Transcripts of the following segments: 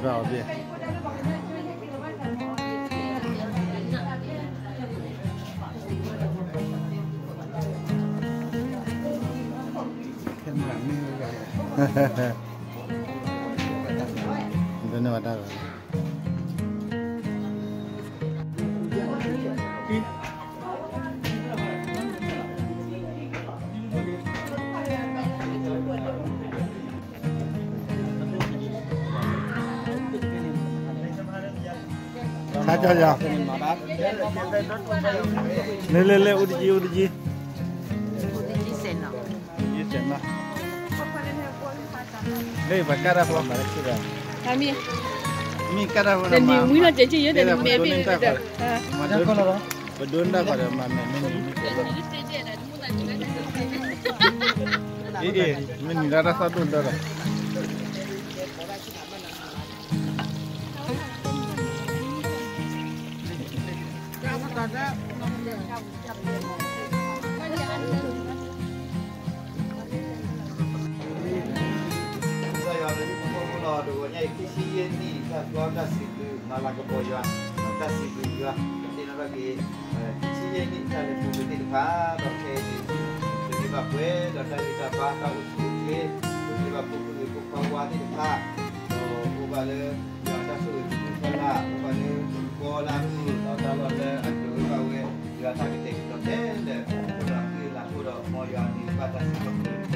ဘၣ်အီၤဘ့ၣ် ဒ်န့ၣ်ဝဲဒၣ် ခါကၠီယၤ လ့လ့လ့ အိၣ်တယံၤ အိၣ်တယံၤ လ့ပှၤကၢ်တၢ်ဖိ မ့ၢ်ကၢ်တၢ်ဖိ တနံၤမံနီၤ ကၠ့ကၠ့ယိ တနံၤမဲဘ့ၣ် ပဒိးနတၢ်ဃီဒီး မၤမဲာ်မ့ၢ်နံၤမ့ၢ်ကဲးလီၤ အ့ မ့ၢ်နံၤလၢတၢ်သီၣ်ဒိၣ်ဒၢလီၤ ကစၢ်ယွၤလၢဟံၣ်ဖိဃီဖိလီၤ တဂီၤညါအံၤ ခံဆံယဲၢ်နံၣ် တၢ်ဘျီတၢ်စံးဘျုး မၤလၤကပီၤယွၤ တၢ်စံးဘျုးယွၤ သ့ၣ်နီၣ်ထီၣ်က့ၤ ခံဆံယဲၢ်နံၣ် တၢ်လဲၤပူၤကွံာ်သ့ၣ်တဖၣ် ဒီးခဲအံၤန့ၣ် ပမ့ၢ်ဘၣ်ပှဲၤဒီးတၢ်ဂံၢ်တၢ်ဘါ တၢ်အိၣ်ဆူၣ်အိၣ်ချ့ ပမ့ၢ်ဘၣ်ဖိမုၣ်ဖိခွါဝါသ့ၣ်တဖၣ် ဒီးအိၣ်ဘၣ်လၢ ယွၤတၢ်ဆိၣ်ဂ့ၤ ပူၤဖီလာ် အိၣ်ဘၣ်လၢ ပကီလၢအမုၢ် ဒီးတၢ်လီၢ်လၢအကြၢးဝဲဘၣ်ဝဲ ယွၤတၢ်ကတဲာ်ကတီၤထဲလဲၣ် အိၣ်ဒီးအကလုၢ်အလၢ်အိၣ်ဒီး မ်ယွၤန့ၣ်ဘၣ်တၢ်စံးထီၣ်ပတြၢၤတက့ၢ်.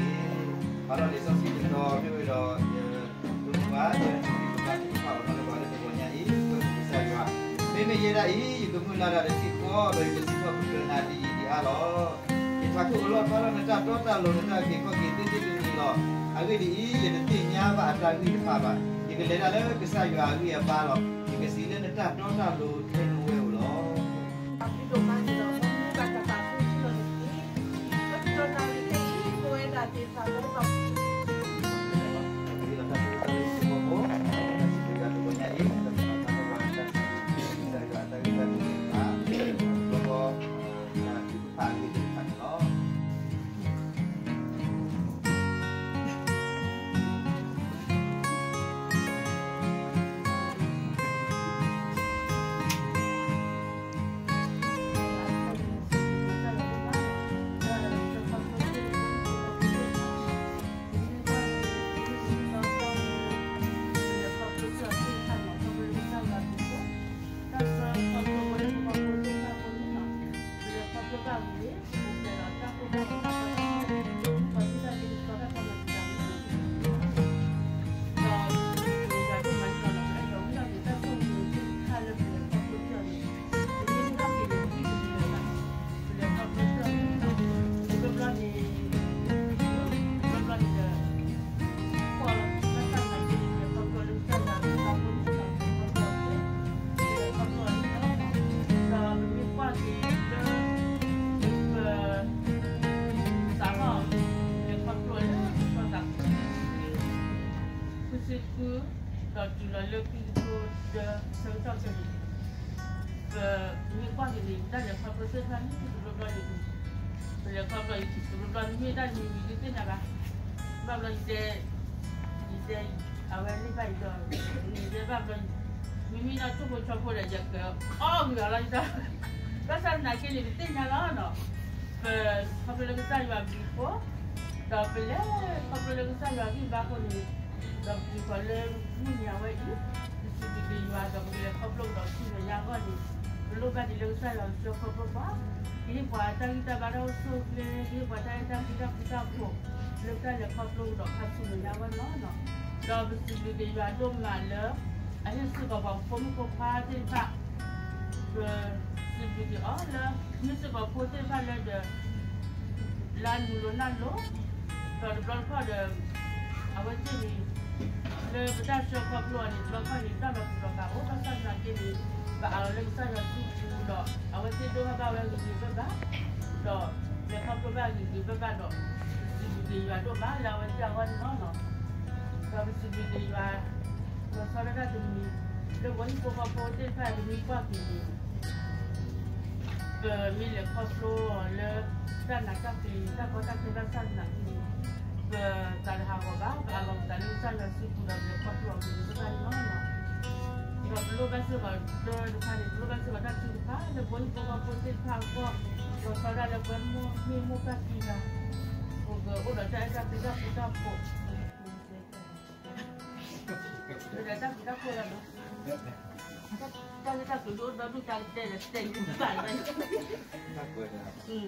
ပာ်ထီၣ်လံာ်စီဆှံတတီၤ မ့ၢ်ဝဲဒီး ယ ဒိၣ်မုၢ်ဘၣ် ယ ပကဘၣ်သ့ၣ်တဖၣ်အီၤလၢပှၤလၢတဂီၤညါအံၤ ပကစၢ်ယွၤ မ့မ့ၢ်ယဲဒၣ်အံၤ ယကမုၢ်လၢ်တၢ်ဒီးထံၣ်ဃီ ဒီးယကစံးထီၣ်ပတြၢၤနၤဒ်အံၤဒ်အါလီၤ. ယထးခိၣ်ကလီၣ်ဖျါထီၣ်နတၢ်တီတၢ်လိၤ နတၢ်အုၣ်က့ၤခီၣ်က့ၤသ့သ့တနံၤလီၤ. အဂ့ၢ်ဒ်အံၤ ယတသ့ၣ်ညါဘၣ်အတၢ်ဂံၢ်တဖၣ်ဘၣ်. ယကလဲၤတၢ်လၢကစၢ်ယွၤအဂံၢ်အဘါလီၤ. ယကစံးလၢနတၢ်တီတၢ်လိၤထဲနဝဲဧိၤလီၤ. ပစံးဃု ဒီးတုၤလီၤလၢခံကထိတၢ ဆၢကတီၢ်ခဲအံၤ ပမ့ၢ်ကွၢ်က့ၤန့ၣ် တၢ်လဲၤခီဖျိသ့ၣ်တဖၣ်န့ၣ် တဘျီဘျီန့ၣ် ပလဲၤခီဖျိအံၤ တဘျီဘျီမ့မ့ၢ်တၢ်တမံၤမံၤသ့ၣ်သ့ၣ်ညါဘၣ်. ဘၣ်ဘျီယတဲ ယတဲ အဝဲန့ၢ်ဘၣ်ယၤဒီး ယတဲဘၣ်ဘျီ မ့မ့ၢ်နီၢ်ထိၣ်ဖိဆီဖိဒီး ယကအီၣ်ဂ့ၤအီၤလီၤ ယတဲ ဘၣ်ဆၣ်သနာ်က့န့ၣ် တသ့ၣ်ညါလီၤနီၤ. ပခီဖျိလၢကစၢ်ယွၤအဘျုးအဖှိၣ် ဒီးပလဲၤခီဖျိလၢကစၢ်ယွၤအဂံၢ်အဘါအဃိန့ၣ် ဒီးပမ့ၢ်ပှၤလၢမုၢ်နံၤအဝဲအံၤ ပစံးဘျုးက့ၤယွၤ ဒီးပကလဲၤခီဖျိကဒီးဆူမဲာ်ညါအဂီၢ်န့ၣ် ပလိၣ်ဘၣ်ဒ်လၢကစၢ်ယွၤကဆှၢခီဖျိပှၤ ကဟ့ၣ်ပှၤတၢ်ဂံၢ်တၢ်ဘါတၢ်အိၣ်ဆူၣ်အိၣ်ချ့ ကဟ့ၣ်ပှၤတၢ်အဲၣ်တၢ်ကွံတၢ်ဃူတၢ်ဖိး လၢတၢ်လဲၤခီဖျိကဒီးခါဆူမဲာ်ညါအဂီၢ်န့ၣ်လီၤ. ဒီးပစံးဘျုးက့ၤယွၤဒိၣ်မးလၢ အဟ့ၣ်စ့ၢ်ကီးပှၤဖိမုၣ်ဖိခွါသ့ၣ်တဖၣ် ပစံးဘျုးက့ၤအီၤလၢ မ့ၢ်စ့ၢ်ကီးဖိသ့ၣ်တဖၣ်လၢဒီး လၢနူလိၤနၢ်လိၤ ဒီးတဘျီတခီၣ်ဒီး အဝဲသ့ၣ်န့ၣ် လၢပတၢ်ဆှၢခီဖျိအီၤန့ၣ် တဘျီတခီၣ်န့ၣ် တၢ်လီၤပူၤလီၤကးအိၣ် ဘၣ်ဆၣ်သနာ်က့န့ၣ် ပအးလီၤလၢကစၢ်ယွၤစုပူၤဒီး အဝဲသ့ၣ်ဒိၣ်ဘၣ်ဘၣ်ဝဲဂ့ၤဂ့ၤဘၣ်ဘၣ် ဒီးလဲၤခီဖျိဘၣ်ဂ့ၤဂ့ၤဘၣ်ဘၣ်ဒီး ပစံးဘျုးက့ၤယွၤဒိၣ်မးလၢအဝဲသ့ၣ်အဂီၢ်န့ၣ်လီၤ. ဒီးပစံးဘျုးက့ၤယွၤ လီၤဆီဒၣ်တၢ်တမံၤ လၢပှၤဟံၣ်ဖိဃီဖိသ့ၣ်တဖၣ် ပမ့ၢ်ကွၢ်က့ၤန့ၣ် ပမ့ၢ်လဲၤခီဖျိအီၤလၢ တၢ်နးတၢ်ဖှီၣ် တၢ်ကီတၢ်ခဲဘၣ်ဆၣ်သနာ်က့န့ၣ် ပသးတဟးဂီၤဘၣ် ပအးလီၤပသးလၢကစၢ်ယွၤစုပူၤဒီး ပလဲၤခီဖျိအီၤဂ့ၤဂ့ၤဘၣ်ဘၣ်န့ၣ်လီၤ. ဒီးပလိၣ်ဘၣ်စ့ၢ်ကီး တၢ်တခါန့ၣ် ပလိၣ်ဘၣ်စ့ၢ်ကီးတၢ်ထုကဖၣ် လၢပဝဲဟံၣ်ဖိဃီဖိသ့ၣ်တဖၣ်အဂီၢ်, ဒီးသီဒၣ်လၢပဝဲမိၢ်မ့ၢ်မိၢ်ပၢ်ခံဂၤ, ပကအိၣ်ဒီးတၢ်အဲၣ်တၢ်ကွံတၢ်ဃူတၢ်ဖိး, ဒီးတၢ်ဃူတၢ်ဖိးလီၤ, တၢ်လၢတၢ်ကျိၤဒိၣ်ဒီဒူၣ်တၢ်တဲဒီးတဲယူၤပာ်လီၤ, တၢ်ကွဲး တၢ်ဘျုးလီၤ,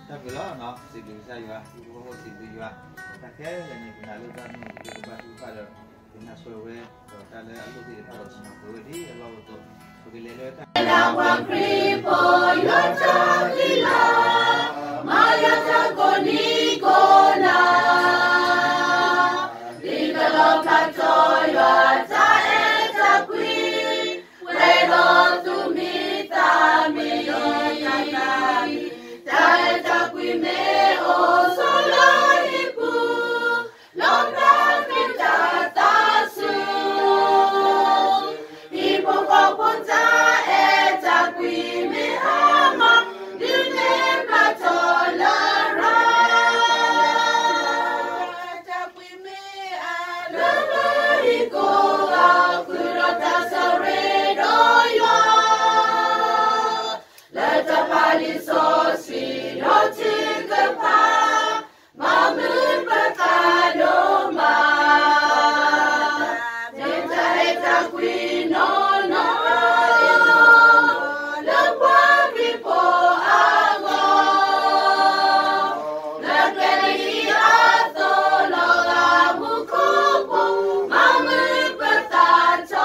စံးဘျုးကစၢ်ယွၤ, ဟံၣ်ဖိဃီဖိစံးဘျုးယွၤ, တၢ်ခဲလၢာ်န့ၣ် ကနၣ်လၢတၢ်မုၢ်ကဘၣ်ထုကဖၣ်ဒီး ကနၢ်ဆၢဝဲ, ဒီးတၢ်လၢအလိၣ်သ့ၣ်တဖၣ်ဒီး ပနၢ်ပၢၢ်ဝဲဒ်အလီၢ်အိၣ်အသိး, ပကလဲၤလၢတၢ် လၢပှၤခရံာ်ဖိယွၤတၢ်ဖံးလီၤ, မၤယွၤတၢ်ကိးနံၤကိးနၤ, ဒ်ကလီၣ်ဖျါထီၣ်ယွၤတၢ်အဲၣ်တၢ်ကွံ, ပှဲၤဒီးသူၣ်မံသးမံ, တၢ်အဲၣ်တၢ်ကွံမ့ၢ်အိၣ်ဆိးလၢဟံၣ်ပူၤ, လီၤဖျါခရံာ်တၢ်သးဆူၣ်, ဟံၣ်ဖိဃီဖိတၢ်အဲၣ်တၢ်ကွံမ့ၢ်ဟါမၢ်, ဒုးနဲၣ်ဖျါထီၣ်လၢရၤ တၢ်ကွံမ့ၢ်အါလၢလၢဟံၣ်ကိးဂၤ, ဃုာ်ဒီးတၢ်ဆိၣ်ဂ့ၤဒီးယွၤ, လၢတၢ်ပာ်လံာ်စီဆှံဒီးထုကဖၣ်, ဘၣ်မုာ်ပသးဒိၣ်မး, မ့ၢ်တၢ်အဲၣ်တၢ်ကွံနီၢ်နီၢ်, လၢပှၤခရံာ်ဖိအဂီၢ်, လၢကျဲလၢယံၤအသိးလီၤဂာ်မူခိၣ်ဖိ, ဘၣ်မုာ်ပသးထီ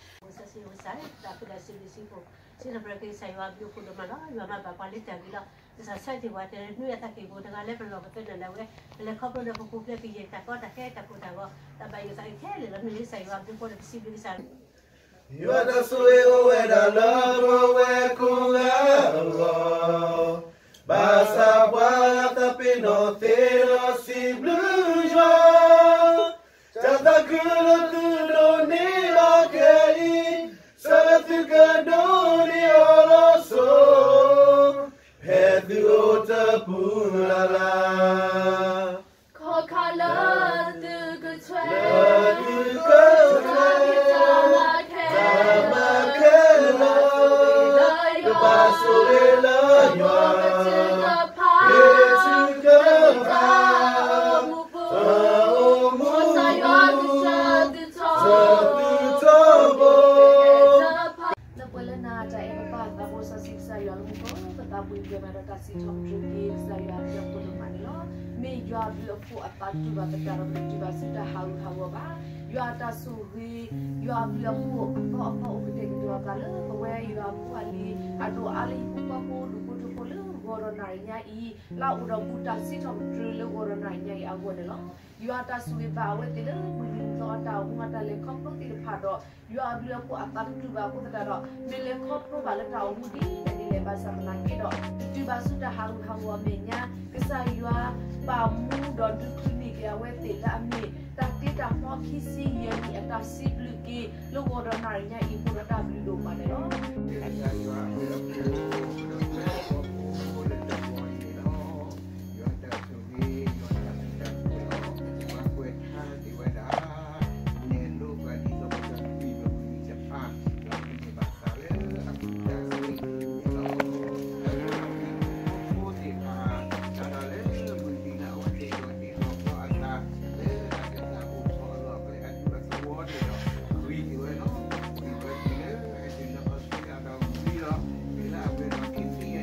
ဘိ စံးစံးဝဲစံး, တၢ်ဖုဒၣ်စံးဘျုးစံးဖှိၣ်, စံးထီၣ်ပတြၢၤက့ၤကစၢ်ယွၤအဘျုးအဖှိၣ်ဒိၣ်မးလီၤ. ယွၤမၤဘၣ်ပှၤလၢတၢ်ဂ့ၤလီၤ. ကစၢ်ဆၢတ့ၢ်ပှၤတနွံအသးကံၢ်ပူၤတဂၤလၢပလီၢ်ပသနၢၣ်ဒၣ်ဝဲ, ပလဲၤခီဖျိဒီးပပူၤဖျဲးကယဲၢ်တၢ်ကီတၢ်ခဲတၢ်ကိၢ်တၢ်ဂီၤ, တၢ်ဘၣ်ယိၣ်သးအံၤခဲလၢာ်လီၤ. မ့ၢ်လၢကစၢ်ယွၤအဘျုးအဖှိၣ်ဒီးပစံးဘျုးကစၢ် ယွၤတၢ်ဆိၣ်ဂ့ၤအိၣ်ဝဲဒၣ်လၢပဝဲကိးဂၤအဂီၢ်, ဘၣ်ဆၣ်ပှၤဂၤသးပ့ၤနီၣ်သ့ဒီးစံးဘျုးယွၤ, တၢ်သးခုလၢသုဒိးန့ၢ်လီၤခဲအံၤ, ဆၢလၢသုကဒိးန့ၢ်အီၤလီၤစိၤ, ဖဲသုအိၣ်တပူၤလၢ်လၢ် ခီခါလၢသုကထွဲ, လၢသုကထွဲ, တၢ်မၤခဲလၢာ်, ကဘၣ်ဆိၣ်ဂ့ၤလၢယွၤ, ဟ့ၣ်ထုကဖၣ်, အိၣ်မူ, ဆၢသုထီဘိ လၢပှဲၤလၢနၤတၢ်အဲၣ်ပပၢ်သးဘိစီဆှံကစၢ်ယွၤလၢမူခိၣ် ပသးပှၢ်ကဲမးဒီးတၢ်စံးထီၣ်ပတြၢၤက့ၤကစၢ်ယွၤအဘျုးအဖှိၣ်ဒိၣ်မးန့ၣ်လီၤ. မ့ၢ်ယွၤအဘျုးအဖှိၣ်အသးတူၢ်ဘၣ်သတးဒီး ပတတုၤဘၣ်ဆူတၢ်ဟးဂူာ်ဟးဂီၤဘၣ်. ယွၤအတၢ်ဆိၣ်ဂ့ၤ, ယွၤအဘျုးအဖှိၣ်အသီအဖီအိၣ်ကတဲာ်ကတီၤအသးလၢပဝဲယွၤအဖိအလံၤ အဒိၣ်အါလၢဟံၣ်ဖိဃီဖိဒူၣ်ဖိထၢဖိလၢဂီၤဒီးနၣ်ရံၣ်ညါအံၤ လၢအအိၣ်ဒီးမူတၢ်စံးထီၣ်ပတြၢၤလၢဂီၤဒီးနၣ်ရံၣ်ညါအံၤအဂီၢ်န့ၣ်လီၤ. ယွၤအတၢ်ဆိၣ်ဂ့ၤဘၣ်အဝဲသ့ၣ်လၢမုၢ်နံၤမုၢ်သီအတၢ်အိၣ်မူအတၢ်လဲၤခီဖျိသ့ၣ်တဖၣ်ဒီး ယွၤအဘျုးအဖှိၣ်အသးတတူၢ်ဘၣ်အဃိသတးဒီး မ့ၢ်လဲၤခီဖျိဘၣ်လၢတၢ်အိၣ်မူဒ်လဲၣ်ဒ်လဲၣ်ဘၣ်ဆၣ်သနာ်က့ဒီး တတုၤဘၣ်ဆူတၢ်ဟးဂူာ်ဟးဂီၤအမဲာ်ညါ ကစၢ်ယွၤပာ်မူဒီးဒုးချုးန့ၢ်က့ၤအဝဲသ့ၣ်လၢအမ့ၢ် တၢ်တ့တၢ်ဖျီခံဆံယဲၢ်နံၣ်အတၢ်စံးဘျုးက့ၤ လၢဂီၤဒီးနၣ်ရံၣ်ညါအံၤအဃိဒီးတၢ်ဘျုးဒိၣ်မးန့ၣ်လီၤ. ယွၤတၢ်ဆိၣ်ဂ့ၤ ယွၤတၢ်ဘျုးတၢ်ဖှိၣ်လီၤ. ပှၤကွဲးထါက့ၤဝဲဒၣ် နဲၣ်လိပှၤဒ်သိးပတၢ်ကွံာ်လၢမုၢ်နံၤတဖၣ် ဒီးပန့ၢ်ဘၣ်သးလၢအကူၣ်တၢ်စ့န့ၣ်လီၤ. အဃိသ့ၣ်တဖၣ် တၢ်ဒီးလၢမုၢ်နံၤလၢအဝဲသ့ၣ်ဒီးတ့လီၤဘီအသး လၢအကစၢ်အိၣ်ထီၣ်အလီၢ်အကျဲအဒူအသဝီန့ၣ်ဒီး ဂံၢ်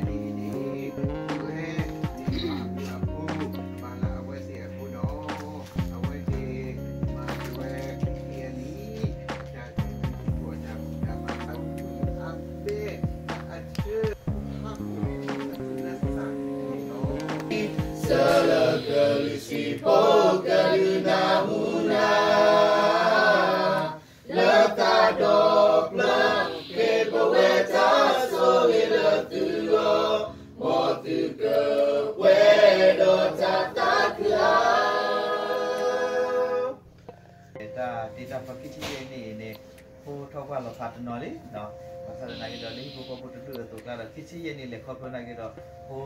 က့ၤဝဲလီၤ. ဂံၢ်ဝဲတုၤလၢ အ့ၣ်စ့လီၤအီစထြ့လယါဒီးဝံၤလီၤ. မ့ၢ်လၢအဝဲဒီး က့ၤသံအနံၤန့ၣ် ဝဲန့ၣ် အဘျုးအဖှိၣ် ဘၣ်လၢအဝဲသ့ၣ်အဃိဒီး အဝဲသ့ၣ်မၤက့ၤဝဲ က့ၤသံအနံၤ တၢ်စံးဘျုးစံးဖှိၣ်အတၢ်ဘူၣ်တၢ်ဘါအဝဲသ့ၣ်အဘဲ အဆၢ ဟးဃုာ်လၢသးန့ၣ်လီၤ. ဆၢလၢကလုၢ်စံးဖိကဒုးနၢ်ဟူနၤ လၢတၢ်ဒီဖျၢၣ် ဟ့ၣ်ပဝဲတၢ်ဆိၣ်ဂ့ၤလၢသုဂီၢ် မ်သုကပှဲၤဒီးတၢ်သးခုဧါ. တၢ်တ့တၢ်ဖျီခံဆံယဲၢ်နံၣ်အံၤန့ၣ် ဖိ ထီၣ်ပှၢ်လီၤဖးတနီၤလံ, ဘၣ်ဆၣ်သနာ်က့ဒီး လၢဟံၣ်ဖိဃီဖိတဒူၣ်အသိးကျါဒီး ခံဆံယဲၢ်နံၣ်လဲၤခီဖျိနာ်က့ဒီး ဖိတဆီဆီခီနီတဂၤဒံးဘၣ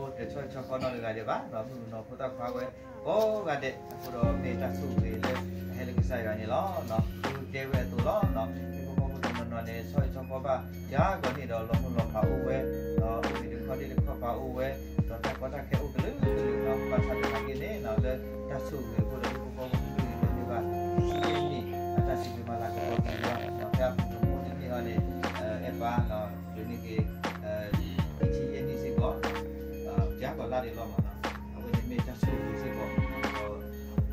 ်, မုၣ်ကနီၤဖိသၣ်ခွါဝဲ ကိးဂၤဒဲးအဃိဒီး မ့ၢ်တၢ်ဆိၣ်ဂ့ၤလၢအဟဲလၢကစၢ်ယွၤန့ၣ်လီၤ. ဒ်ကဲဝဲအသိးလီၤ. ဟံၣ်ဖိဃီဖိတနီၤနီၤန့ၣ် ဆီဟံၣ်ဆီဃီဘၣ် ယၤကီးန့ၣ်ဒီး လီၤမုၢ်လီၤဖးအိၣ်ဝဲ, ဒီးအိၣ်ဝဲဒၣ်ခီဒ့ၣ်တခီပၤအိၣ်ဝဲ, ဒီးတၢ်ကီတၢ်ခဲအိၣ်ကလုာ်ကလုာ်လီၤ. ဘၣ်ဆၣ်သနာ်က့န့ၣ် လၢတၢ်ဆိၣ်ဂ့ၤအဃိဒီး ဟံၣ်ဖိဃီဖိတဒူၣ်န့ၣ် လၢမ့ၢ်ဘၣ် ခံဆံယဲၢ်နံၣ် အတၢ်စံးဘျုးမၤလၤကပီၤက့ၤယွၤ ဖဲအပူၤကွံာ်တနံၣ်အံၤန့ၣ် အဲၣ်ပၢ် တုၤန့ၢ်က့ၤ ခံဆံယဲၢ်နံၣ်စ့ၢ်ကီး ယၤကီးလါဒံးလီၤမးနီၤ. အဝဲန့ၣ်မ့ၢ်တၢ်ဆိၣ်ဂ့ၤစ့ၢ်ကီး ပှၤ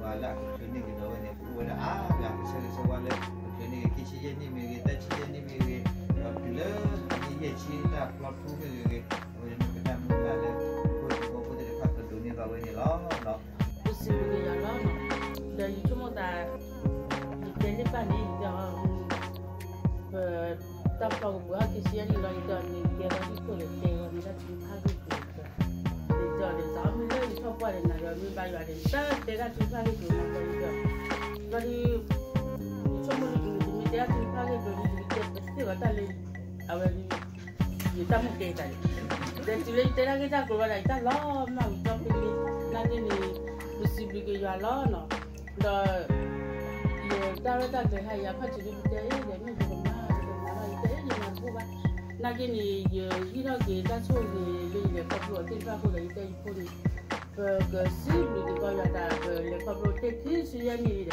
လၢအကချုးန့ၢ်က့ၤဒီးဝဲန့ၣ် ပအိၣ်ဝဲဒၣ်အါဂၤ ပဆၢဂ့ၤဆၢဝါလၢ ကချုးန့ၢ်က့ၤ ခံဆံယဲၢ်နံၣ်မ့ၢ်ဂ့ၤ, သၢဆံယဲၢ်နံၣ်မ့ၢ်ဂ့ၤ, ဒီးတုၤလၢတနံၣ်ယဲၢ်ဆံတၢ်ဖျီထူမ့ၢ်ဂ့ၤဂ့ၤ, အဝဲန့ၣ်မ့ၢ်ပတၢ်မုၢ်လၢ်လၢ ပဖိသ့ၣ်တဖၣ်ကဒိးန့ၢ်ဘၣ်ဝဲန့ၣ်လီၤ. ပစံးဘျုးက့ၤယွၤလီၤ. ဒီးယဆိကမိၣ်သး ယတဲလၢပၢ်န့ၣ် ယတဲအီၤ ပတၢ်ဖျီကပှဲၤဟီၣ်ခံဆံယဲၢ်နံၣ်လီၤ ယတဲအီၤန့ၣ် ကဲထီၣ်ဟံၣ်ခိၣ်ဒီး တဲဝဲန့ၣ်တၢ်ထုကဖၣ်ဂ့ၢ်ကျိၤ ယတဲအီၤန့ၣ် တၢ်မ့ၢ်လၢယထီၣ်ပှၢ်ဒီးနၤဒီး မ့ၢ်ဘါယွၤဒီး တၢ်တဲတၢ်ထုကဖၣ်ဂ့ၢ်ကျိၤနၤဒီး ယတဲအီၤ ဘျီဒီး ယဆိကမိၣ်လၢ ယမ့ၢ်တဲတၢ်ထုကဖၣ်ဂ့ၢ်ကျိၤဒီး ယကတဲပသ့ၣ်ဂီၤတၢ်လၢ အဝဲ ယတၢ်မုၢ်ကဲတၢ်န့ၣ် ဒီးတုၤလၢယတဲတၢ်ဂ့ၢ်တၢ်ကျိၤဘၣ်ဒီး ယတၢ်လီၤမၢ်ဝံၤကၠီဖ့လ့ နာ်က့န့ၣ် ပစံးဘျုးက့ၤယွၤလီၤနီၤ. ဒီး ယတၢ်ရဲၣ်တၢ်ကျဲၤဟဲယၤခီၣ်ထံးဒ်ပတဲအံၤဒီး မ့ၢ်ပကမၤ ပကမၤလီၤ ယတဲအံၤ ယမၤတဘၣ်ဘၣ်. နာ်က့န့ၣ် ယဟံးထီၣ်က့ၤတၢ်ဆိၣ်ဂ့ၤလၢယလဲၤခီဖျိအီၤသ့ၣ်တဖၣ်အဃိဒီး ယတဲယဖိန့ၣ် ပကစံးဘျုးက့ၤကီးယွၤ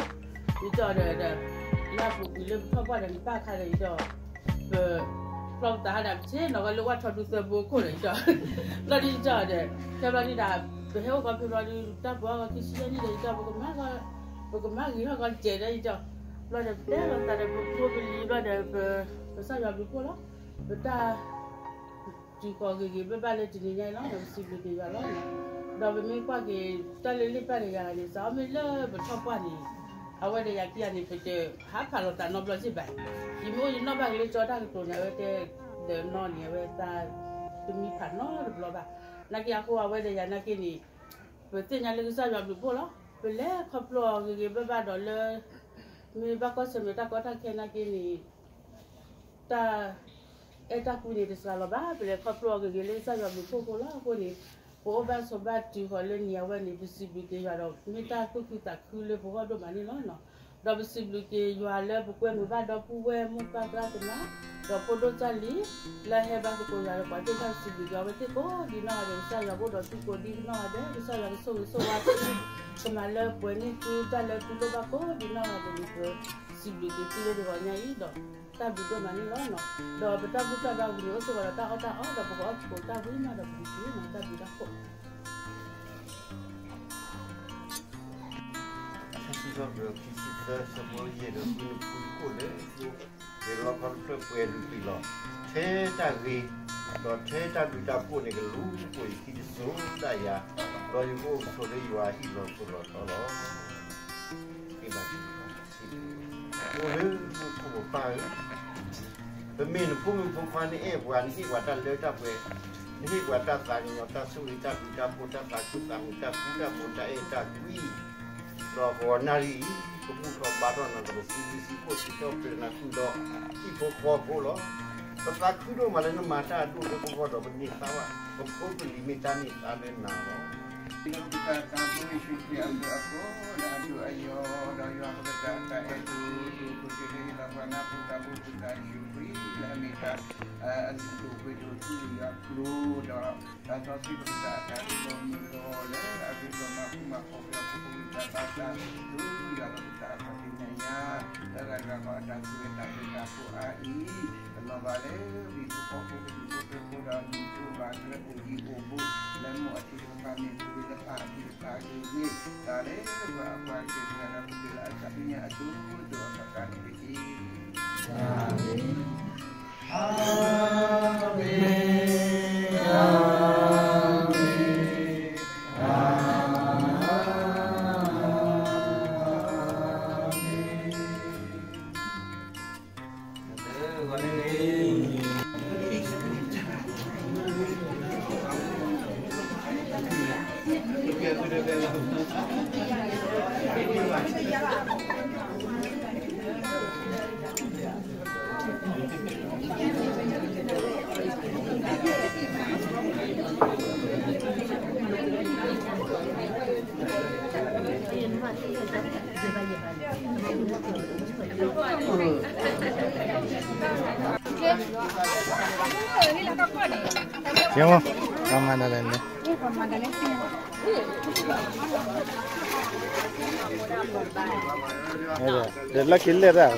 တၢ် ပလဲၤခီဖျိတ့ၢ်ခံဆံယဲၢ်နံၣ်အံၤဒီး ယတဲအီၤဒီး လၢအပူၤကွံာ်လၢပထီၣ်ပှၢ်ဒီးနပၢ်အခါဒီး ယတဲအီၤ ပ ဖျီပသးဟးဒၣ်ပဆ့ၣ်နီၤဝဲလၢဝၣ်ထီဒူသၢဘိခိၣ်ဒီး ယတဲအီၤ ဘျီဒ်ယတဲအီၤဒီး ခဲဘျီဒ်ဒၣ် ပဟဲအိၣ်ကီးဖဲဘျီဒ် တၢ်ပှၤအီၣ်ကီးခံဆံယဲၢ်နံၣ်ဒီး ယတဲအီၤ ပကမၤ ပကမၤဂ့ၤထီၣ်ကီးစဲးဒီး ယတဲအီၤ ဘျီဒီး ပတဲလီၤသးဒီး ပဖိပလံၤဘျီဒီး ပ ကစၢ်ယွၤဘျုးဖှိၣ်လီၤ ပတၢ် တုၤဃီၤဂ့ၤဂ့ၤဘၣ်ဘၣ်လၢတနံၤညါအံၤလီၤ ပစံးဘျုးက့ၤယွၤလီၤ. ဒီးပမ့ၢ်ကွၢ်က့ၤ တၢ်လၢလ့ၣ်ပၢ်ဒီးယၤန့ၣ် စးအီၣ်မ့ၢ်လၢပထီၣ်ပှၢ်န့ၣ် အဝဲဒီးယၤခံဂၤန့ၣ် ပတဟးဖးလီၤသးနီတဘျီစ့ၢ်ဘၣ်. ယမ့ၢ်အိၣ်ယနီၣ်ဘၣ်က့ၤလၢကၠီတၢ်ကတိၤန့ၣ် အဝဲတဲ ဒီးနီၢ်န့ၣ် အဝဲသး တမံဖးနီတဘျီဘၣ်. နာ်က့အဃိအဝဲဒီးယၤနာ်က့န့ၣ် ပသ့ၣ်ညါလၢကစၢ်ယွၤဘျုးဖှိၣ်လီၤ. ပလဲၤခီဖျိအီၤဂ့ၤဂ့ၤဘၣ်ဘၣ်ဒီးလၢ မ့ၢ်ဘၣ်ကွၢ်ဆၢၣ်မဲာ်တၢ်ကီတၢ်ခဲနာ်က့န့ၣ် တၢ်အဲၣ်တၢ်ကွံန့ၣ်တစှၤလီၤဘၣ်. ပလဲၤခီဖျိအီၤဂ့ၤဂ့ၤလၢကစၢ်ယွၤဘျုးဖှိၣ်အဃိလီၤ. အဃိန့ၣ် ပအိၣ်ဘၣ်ဆိးဘၣ်တုၤဃီၤလၢနံၤအဝဲန့ၣ် ပစံးဘျုးက့ၤယွၤဒီး မ့ၢ်တၢ်သူၣ်ခုသးခုလၢပဂီၢ်ဒိၣ်မးန့ၣ်လီၤ. ဒီးပစံးဘျုးက့ၤယွၤလၢပကွဲမုာ်ဘၣ်ဒီပုၢ်ဝဲၢ်မိၢ်ပၢ်သရၣ်သမါ ဒီးဖိဒိၣ်ကၢ်လံၤ လၢအဟဲဘါသကိးယွၤဒီးပှၤသ့ၣ်တဖၣ် ပစံးဘျုးက့ၤအဝဲသ့ၣ်ကိးဒံနီၢ်ဂၤဒဲး ကစၢ်ယွၤအိၣ်ဒီးသုကိးဒံနီၢ်ဂၤဒဲး ကစၢ်ယွၤကဆိၣ်ဂ့ၤဆိၣ်ဝါသု ကမၤလၢပှဲၤန့ၢ်သုတၢ်လၢသုလိၣ်ဘၣ်ကိးဒံနီၢ်ဂၤဒဲးန့ၣ် ပစံးဘျုးက့ၤသုလၢတဂီၤညါအံၤဒီး တၢ်ဘျုးဒိၣ်မးန့ၣ်လီၤ. ဒီးပတၢ်ဘူၣ်တၢ်ဘါဝံၤန့ၣ် အိၣ်စ့ၢ်ကီးဒီးတၢ်အီၣ်တၢ်အီဒီးပကအီၣ်သကိးတၢ်ဝံၤမးဒီးပကစံးန့ၣ် တၢ်ဘျုးတၢ်ဖှိၣ် ထါစံးထီၣ်ပတြၢၤခံဆံသၢ ဆၢဖိယဲၢ်ဒီး ဃုနဖူတခိၣ်လၢ ယလီခီတဖျၢၣ်ပှဲၤလုာ်ကွံာ်လီၤ. ထဲတၢ်ဂ့ၤ ဒီးထဲတၢ်ဘျုးတၢ်ဖှိၣ်န့ၣ် ကလူၤပိာ်ယခံတစိၤဒၣ်ယၤ, ဒီးယကအိၣ်ကဆိးလၢယွၤအဟံၣ်လီၤစိၤလီၤထီလီၤ. အိၣ်လၢမူခိၣ်ပပၢ်ဧၢ, ပမ့ၢ်နဖိမုၣ်ဖိခွါ နအဲၣ်ပှၤ နဟ့ၣ်ပှၤတၢ်လၢတၢ်ပှဲၤ, နဟ့ၣ်ပှၤတၢ်သးကညီၤ တၢ်ဆိၣ်ဂ့ၤ တၢ်ဘျုးတၢ်ဖှိၣ် တၢ်သးခု တၢ်မုာ် တၢ်ဃူ တၢ်ဖိး တၢ်အဲၣ်တၢ်ကွံ ဒီးပဂီၤနၣ်ရံၣ်အံၤ ပဘူၣ်ထီၣ်ဘါထီၣ်နၤဒီး ပစံးဘျုးစံးဖှိၣ်စံးထီၣ်ပတြၢၤနၤဃုာ်ဒီး ဟံၣ်ဖိဃီဖိလီၤ. ပသးခုဒိၣ်မးလၢနမၤတၢ်အဒိၣ်လၢပဂီၢ်ဒီး ပန့ၢ်သါဘၣ် ပဖိပလံၤမ့ၢ်တၢ်န့ၢ်သါလၢနၤလီၤ. လၢပကစၢ်သးဘိယ့ၣ်ၡူးခရံာ်အဘျုးအဖှိၣ် လၢအဒိၣ်အယိာ် ဒီးယွၤပကစၢ်အတၢ်အဲၣ်ဒိၣ် ဒိၣ်ခိၣ်ဆံးလၢယလီၤပှၤနၢ်ပူၤသးဘိ ပကစၢ်ယ့ၣ်ၡူးခရံာ် လၢအမ့ၢ်တၢ် အဒိၣ်ပှ့ၤဒိၣ်ထူယွၤကျိၤဒီး သးစီဆှံပကစၢ်အတၢ်ရ့လိာ်မုာ်လိာ်လၢအရ့ဒိၣ်မၤဃူမၤဖိး ပှၤဖိပလံၤတၢ်ဘၣ်တၢ် ဆူယွၤဒီးပကစၢ်အတၢ်ဒုးမဲာ်ညါ လၢအဂၤတဂၤဃီအတၢ်ဆိၣ်ဂ့ၤတၢ်ဘျုးတၢ်ဖှိၣ်အါအံၤ ကလီၤဘၣ်လၢပဟံၣ်ဖိဃီဖိ ပဒူၣ်ဖိထၢဖိဒီး မုၢ်ကျိၤဘၣ်ကျဲအိၣ်ယံၤအိၣ်ဘူး လၢမိၢ်အထံတကပၤမ့ၢ်ဂ့ၤ လၢပၢ်အထံတကပၤဂ့ၤန့ၣ် တၢ်လၢပှၤအပှၤကလုာ်ဂၤဒီး ပကလုာ်လၢအသးကညီၤအဒိၣ်ဒိၣ်အကကါန့ၣ်တက့ၢ်. အၤမ့ၣ်, အၤမ့ၣ်, အၤမ့ၣ်, အၤမ့ၣ်. အၤမ့ၣ်. ကဲမး, ပှၤမၤဒ်လဲၣ်န့ၣ်, ဒီးလၢခံလဲၣ်တၢ်,